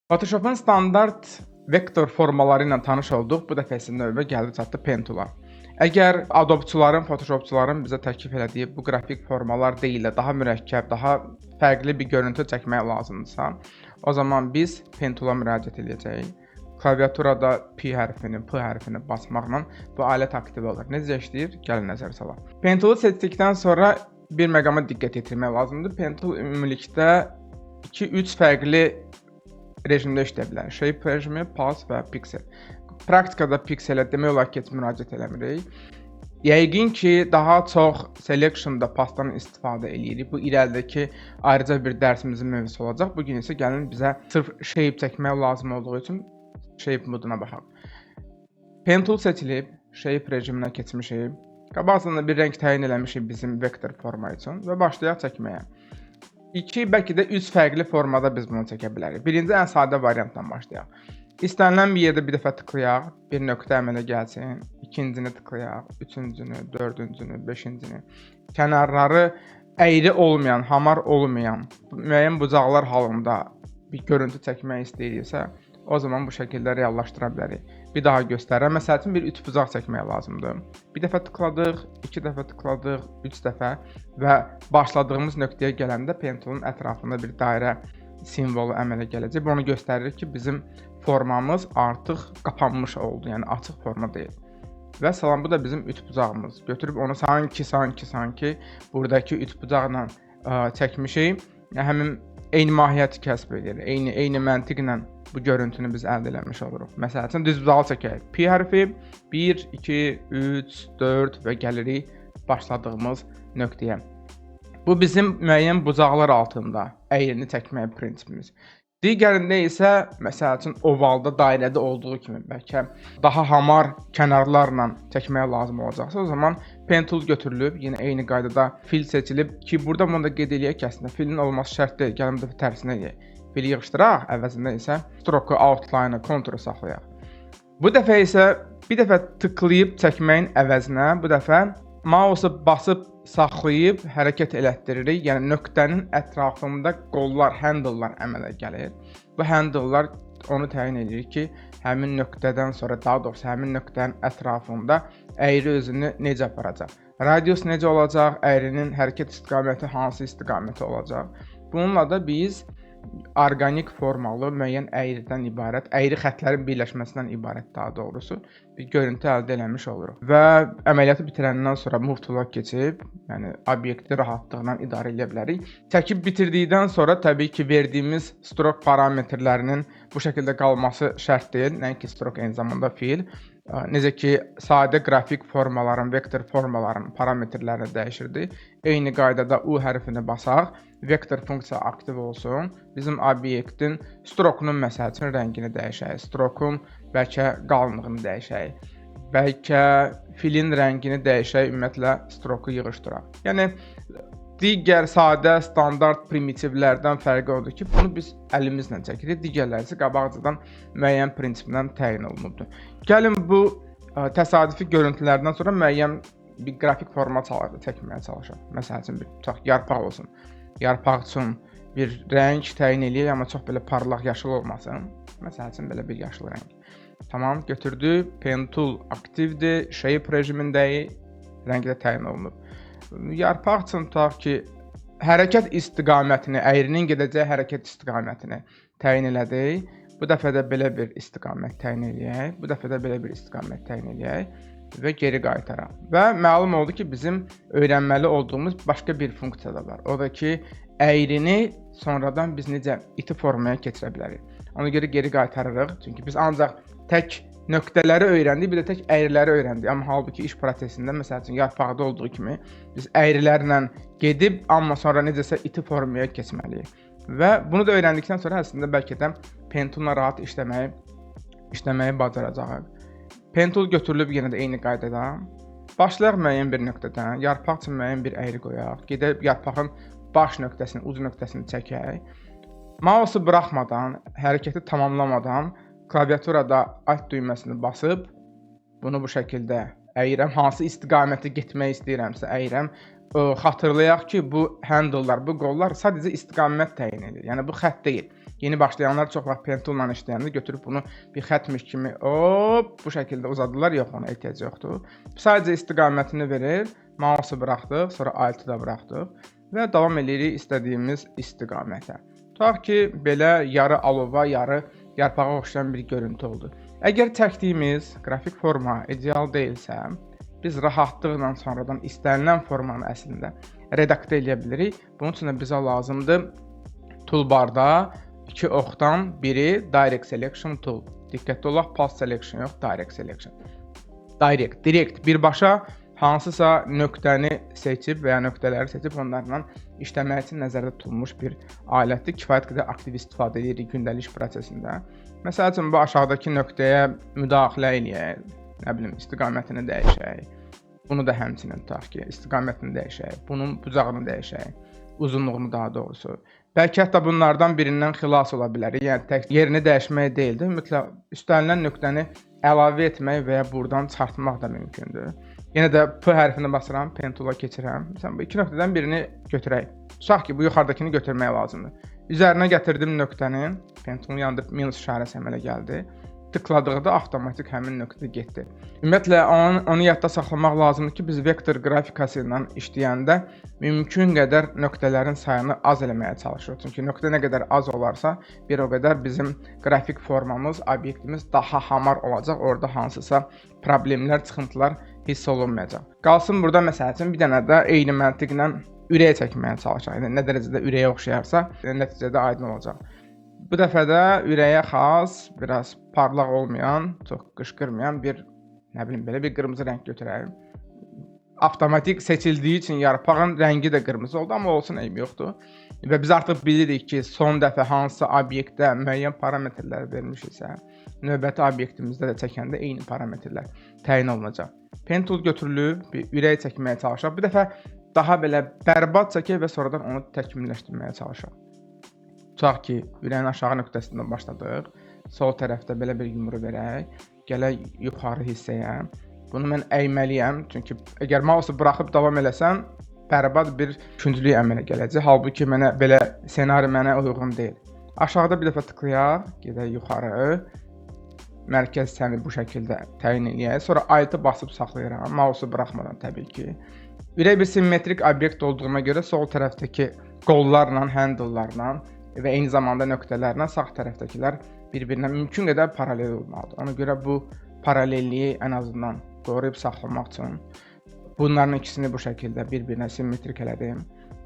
Photoshop'un standart vektor formaları ilə tanış olduq. Bu dəfə isə növbə gəldi çatdı Pen Tool-a. Əgər Adobe-çuların, Photoshop-çuların bizə təklif elədiyi bu qrafik formalar deyil də daha mürəkkəb, daha fərqli bir görüntü çəkmək lazımdırsa, o zaman biz Pen Tool-a müraciət edəcəyik. Klaviaturada P hərfini, P hərfini basmaqla bu alət aktiv olur. Necə işləyir? Gəlin nəzər salaq. Pen Tool-u seçdikdən sonra bir məqama diqqət yetirmək lazımdır. Pen Tool ümumilikdə 2-3 fərqli rejimdə işləyə bilər. Shape rejimi, Path və Pixel. Praktikada Pixelə demək olar ki, heç müraciət eləmirik. Yəqin ki, daha çox selection-da Path-dan istifadə eləyirik. Bu irəlidəki ayrıca bir dərsimizin mövzusu olacaq. Bu gün isə gəlin bizə sırf shape çəkmək lazım olduğu üçün shape moduna baxaq. Pen tool seçilib, shape rejiminə keçmişik. Qabaqcadan da bir rəng təyin eləmişik bizim vektor forma üçün və başlayaq çəkməyə. 2, bəlkə də 3 fərqli formada biz bunu çəkə bilərik. Birinci, ən sadə variantdan başlayaq. İstənilən bir yerdə bir dəfə tıklayaq, bir nöqtə əmələ gəlsin. İkincini tıklayaq, üçüncünü, dördüncünü, beşincini. Kənarları əyri olmayan, hamar olmayan, müəyyən bucaqlar halında bir görüntü çəkmək istəyiriksə, o zaman bu şəkildə reallaşdıra bilərik. Bir daha göstərirəm. Məsəl üçün bir üçbucaq çəkmək lazımdır. Bir dəfə tıkladıq, iki dəfə tıkladıq, üç dəfə və başladığımız nöqtəyə gələndə pen tool'un ətrafında bir dairə simvolu əmələ gələcək. Bu onu göstərir ki, bizim formamız artıq qapanmış oldu, yəni açıq forma deyil. Və salam, bu da bizim üçbucağımız. Götürüb onu sanki buradakı üçbucaqla çəkmişik. Yəni həmin eyni mahiyyəti kəsb edir. Eyni məntiqlə bu görüntünü biz əldə eləmiş oluruq. Məsəl üçün düzbucağı çəkək. P hərfi 1, 2, 3, 4 və gəlirik başladığımız nöqtəyə. Bu bizim müəyyən bucaqlar altında əyrini çəkmək prinsipimiz. Digərində isə, məsəl üçün, ovalda, dairədə olduğu kimi bəlkə daha hamar kənarlarla çəkməyə lazım olacaqsa, o zaman pen tool götürülüb, yenə eyni qaydada fill seçilib ki, burada bunu da qeyd eləyək ki, əslində fillin olması şərt deyil. Gəlin bu dəfə tərsinə eləyək. Filli yığışdıraq, əvəzində isə stroke-u, outline-ı, konturu saxlayaq. Bu dəfə isə bir dəfə tıklayıb çəkməyin əvəzinə bu dəfə mausu basıb saxlayıb hərəkət elətdiririk. Yəni nöqtənin ətrafında qollar, handle-lar əmələ gəlir. Bu handle-lar onu təyin edir ki, həmin nöqtədən sonra, daha doğrusu həmin nöqtənin ətrafında əyri özünü necə aparacaq. Radius necə olacaq, əyrinin hərəkət istiqaməti hansı istiqamətə olacaq. Bununla da biz orqanik formalı müəyyən əyridən ibarət, əyri xəttlərin birləşməsindən ibarət daha doğrusu bir görüntü əldə eləmiş oluruq. Və əməliyyatı bitirəndən sonra move tool-a keçib, yəni obyekti rahatlıqla idarə edə bilərik. Çəkib bitirdikdən sonra təbii ki, verdiyimiz stroke parametrlərinin bu şəkildə qalması şərt deyil. Nəinki stroke, eyni zamanda fill. Necə ki, sadə qrafik formaların, vektor formaların parametrlərini dəyişirdi. Eyni qaydada U hərfini basaq, vektor funksiya aktiv olsun. Bizim obyektin stroke-unun, məsəl üçün, rəngini dəyişək, stroke-un bəlkə qalınlığını dəyişək. Bəlkə fillin rəngini dəyişək, ümumiyyətlə stroke-u yığışdıraq. Yəni digər sadə standart primitivlərdən fərqi odur ki, bunu biz əlimizlə çəkirik, digərləri isə qabaqcadan müəyyən prinsiplə təyin olunubdur. Gəlin bu təsadüfi görüntülərdən sonra müəyyən bir qrafik forma çəkməyə çalışaq. Məsəl üçün bir, tutaq, yarpaq olsun. Yarpaq üçün bir rəng təyin eləyək, amma çox belə parlaq yaşıl olmasın. Məsəl üçün belə bir yaşıl rəng. Tamam, götürdü. Pen tool aktivdir, shape rejimindəyik, rəng də təyin olunub. Yarpaq üçün tutaq ki, hərəkət istiqamətini, əyrinin gedəcəyi hərəkət istiqamətini təyin elədik. Bu dəfə də belə bir istiqamət təyin eləyək. Bu dəfə də belə bir istiqamət təyin eləyək və geri qaytaraq. Və məlum oldu ki, bizim öyrənməli olduğumuz başqa bir funksiya da var. O da ki, əyrini sonradan biz necə iti formaya keçirə bilərik. Ona görə geri qaytarırıq. Çünki biz ancaq tək nöqtələri öyrəndik, bir də tək əyriləri öyrəndik. Amma halbuki iş prosesində, məsəl üçün yarpaqda olduğu kimi biz əyrilərlə gedib, amma sonra necəsə iti formaya keçməliyik. Və bunu da öyrəndikdən sonra əslində bəlkə də pen tool-la rahat işləməyi bacaracağıq. Pen tool götürülüb yenə də eyni qaydada. Başlayaq müəyyən bir nöqtədən, yarpaq üçün müəyyən bir əyri qoyaq. Gedək yarpağın baş nöqtəsini, uc nöqtəsini çəkək. Mausu buraxmadan, hərəkəti tamamlamadan klaviaturada Alt düyməsini basıb bunu bu şəkildə əyirəm. Hansı istiqamətə getmək istəyirəmsə əyirəm. Xatırlayaq ki, bu handle-lar, bu qollar sadəcə istiqamət təyin edir. Yəni bu xətt deyil. Yeni başlayanlar çox vaxt pen tool-la işləyəndə götürüb bunu bir xətmiş kimi hop bu şəkildə uzadırlar. Yox, ona ehtiyac yoxdur. Sadəcə istiqamətini verir. Mausu buraxdıq, sonra Alt-ı da buraxdıq və davam eləyirik istədiyimiz istiqamətə. Tutaq ki, belə yarı alova, yarı yarpağa oxşayan bir görüntü oldu. Əgər çəkdiyimiz qrafik forma ideal deyilsə, biz rahatlıqla sonradan istənilən formanı əslində redaktə eləyə bilirik. Bunun üçün də bizə lazımdır toolbarda iki oxdan biri Direct Selection Tool. Diqqətli olaq, Path Selection yox, Direct Selection. Direct, direkt birbaşa hansısa nöqtəni seçib və ya nöqtələri seçib onlarla işləmək üçün nəzərdə tutulmuş bir alətdir. Kifayət qədər aktiv istifadə edirik gündəlik iş prosesində. Məsəl üçün bu aşağıdakı nöqtəyə müdaxilə eləyək, nə bilim, istiqamətini dəyişək. Bunu da həmçinin tutaq ki, istiqamətini dəyişək, bunun bucağını dəyişək, uzunluğunu daha doğrusu. Bəlkə hətta bunlardan birindən xilas ola bilərik. Yəni tək yerini dəyişmək deyil də, mütləq üstələnən nöqtəni əlavə etmək və ya burdan çıxartmaq da mümkündür. Yenə də P hərfini basıram, pen tool-a keçirəm. Məsələn, bu iki nöqtədən birini götürək. Tutaq ki, bu yuxarıdakını götürmək lazımdır. Üzərinə gətirdim nöqtənin, pen tool-un yanında minus işarəsi əmələ gəldi. Tıkladıqda avtomatik həmin nöqtə getdi. Ümumiyyətlə onu yadda saxlamaq lazımdır ki, biz vektor qrafikası ilə işləyəndə mümkün qədər nöqtələrin sayını az eləməyə çalışırıq. Çünki nöqtə nə qədər az olarsa, bir o qədər bizim qrafik formamız, obyektimiz daha hamar olacaq. Orada hansısa problemlər, çıxıntılar hiss olunmayacaq. Qalsın burada, məsəl üçün, bir dənə də eyni məntiqlə ürək çəkməyə çalışaq. Yəni nə dərəcədə ürəyə oxşayarsa, nəticədə aydın olacaq. Bu dəfə də ürəyə xas, biraz parlaq olmayan, çox qışqırmayan bir, nə bilim, belə bir qırmızı rəng götürək. Avtomatik seçildiyi üçün yarpağın rəngi də qırmızı oldu, amma olsun, eybi yoxdur. Və biz artıq bilirik ki, son dəfə hansısa obyektə müəyyən parametrlər vermişiksə, növbəti obyektimizdə də çəkəndə eyni parametrlər təyin olunacaq. Pen tool götürülüb, bir ürək çəkməyə çalışaq. Bu dəfə daha belə bərbad çəkək və sonradan onu təkmilləşdirməyə çalışaq. Tutaq ki, ürəyin aşağı nöqtəsindən başladıq. Sol tərəfdə belə bir yumru verək. Gələk yuxarı hissəyə. Bunu mən əyməliyəm, çünki əgər mausu buraxıb davam eləsəm, bərbad bir künclük əmələ gələcək. Halbuki mənə belə ssenari mənə uyğun deyil. Aşağıda bir dəfə tıklayaq, gedək yuxarı. Mərkəz hissəni bu şəkildə təyin eləyək. Sonra Alt-ı basıb saxlayıram, mausu buraxmadan təbii ki. Ürək bir simmetrik obyekt olduğuna görə sol tərəfdəki qollarla, handle'larla və eyni zamanda nöqtələrlə sağ tərəfdəkilər bir-birinə mümkün qədər paralel olmalıdır. Ona görə bu paralelliyi ən azından qoruyub saxlamaq üçün bunların ikisini bu şəkildə bir-birinə simmetrik elədim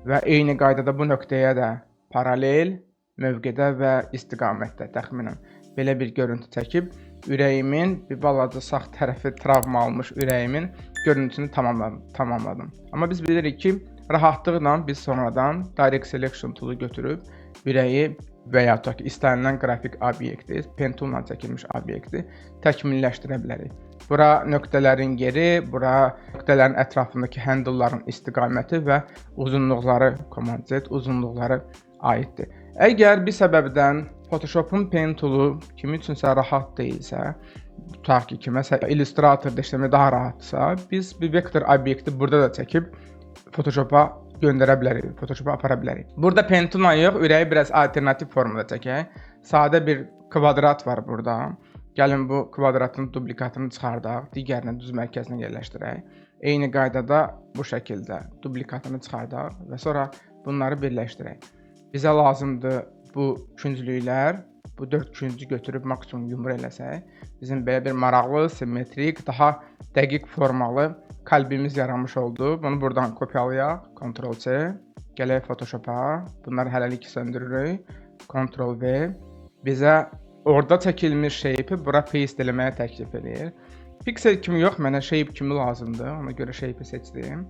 və eyni qaydada bu nöqtəyə də paralel mövqedə və istiqamətdə təxminən belə bir görüntü çəkib ürəyimin, bir balaca sağ tərəfi travma almış ürəyimin görüntüsünü tamamladım. Amma biz bilirik ki, rahatlıqla biz sonradan Direct Selection tool-u götürüb ürəyi və ya tutaq ki, istənilən qrafik obyekti, pen tool-la çəkilmiş obyekti təkmilləşdirə bilərik. Bura nöqtələrin yeri, bura nöqtələrin ətrafındakı handle'ların istiqaməti və uzunluqları, Command Z uzunluqları aiddir. Əgər bir səbəbdən Photoshop'un pen tool'u kimin üçünsə rahat deyilsə, tutaq ki, kiməsə Illustrator'da işləmək daha rahatdırsa, biz bir vektor obyekti burada da çəkib Photoshop'a göndərə bilərik, Photoshop'a apara bilərik. Burada pen tool-la yox, ürəyi biraz alternativ formada çəkək. Sadə bir kvadrat var burada. Gəlin bu kvadratın duplikatını çıxardaq, digərini düz mərkəzinə yerləşdirək. Eyni qaydada bu şəkildə duplikatını çıxardaq və sonra bunları birləşdirək. Bizə lazımdır bu künclüklər, bu 4 küncü götürüb maksimum yumru eləsək, bizim belə bir maraqlı, simmetrik, daha dəqiq formalı kalbimiz yaranmış oldu. Bunu buradan kopyalayaq, Ctrl C, gələk Photoshop-a. Bunları hələlik söndürürük. Ctrl V. Bizə orada çəkilmiş shape-i bura paste eləməyə təklif eləyir. Pixel kimi yox, mənə shape kimi lazımdır. Ona görə shape-i seçdim.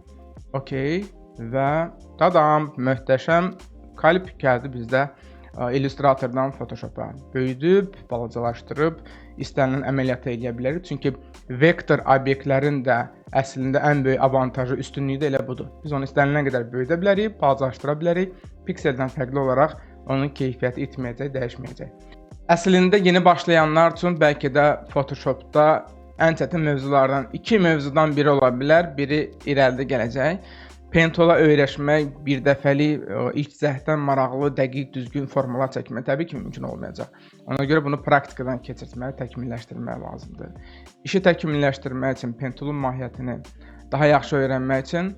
Okay və tadam, möhtəşəm kalp gəldi bizdə Illustrator'dan Photoshop-a. Böyüdüb, balacalaşdırıb istənilən əməliyyatı eləyə bilərik. Çünki vektor obyektlərin də əslində ən böyük avantajı, üstünlüyü də elə budur. Biz onu istənilən qədər böyüdə bilərik, balacalaşdıra bilərik. Pikseldən fərqli olaraq onun keyfiyyəti itməyəcək, dəyişməyəcək. Əslində yeni başlayanlar üçün bəlkə də Photoshopda ən çətin mövzulardan iki mövzudan biri ola bilər, biri irəlidə gələcək. Pen tool-a öyrəşmək bir dəfəlik ilk cəhddən maraqlı, dəqiq, düzgün formalar çəkmək təbii ki, mümkün olmayacaq. Ona görə bunu praktikadan keçirtmək, təkmilləşdirmək lazımdır. İşi təkmilləşdirmək üçün, pen tool-un mahiyyətini daha yaxşı öyrənmək üçün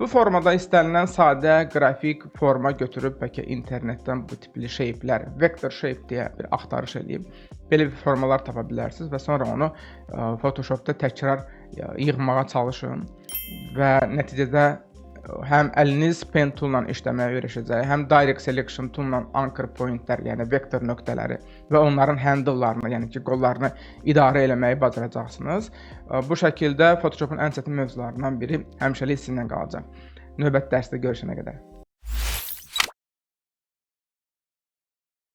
bu formada istənilən sadə qrafik forma götürüb bəlkə internetdən bu tipli shape-lər, vector shape deyə bir axtarış eləyib belə bir formalar tapa bilərsiniz və sonra onu Photoshopda təkrar yığmağa çalışın və nəticədə həm əliniz pen tool-la işləməyə öyrəşəcək, həm direct selection tool-la anchor point-lər, yəni vektor nöqtələri və onların handle-larını, yəni ki, qollarını idarə eləməyi bacaracaqsınız. Bu şəkildə Photoshopun ən çətin mövzularından biri həmişəlik sizinlə qalacaq. Növbəti dərsdə görüşənə qədər.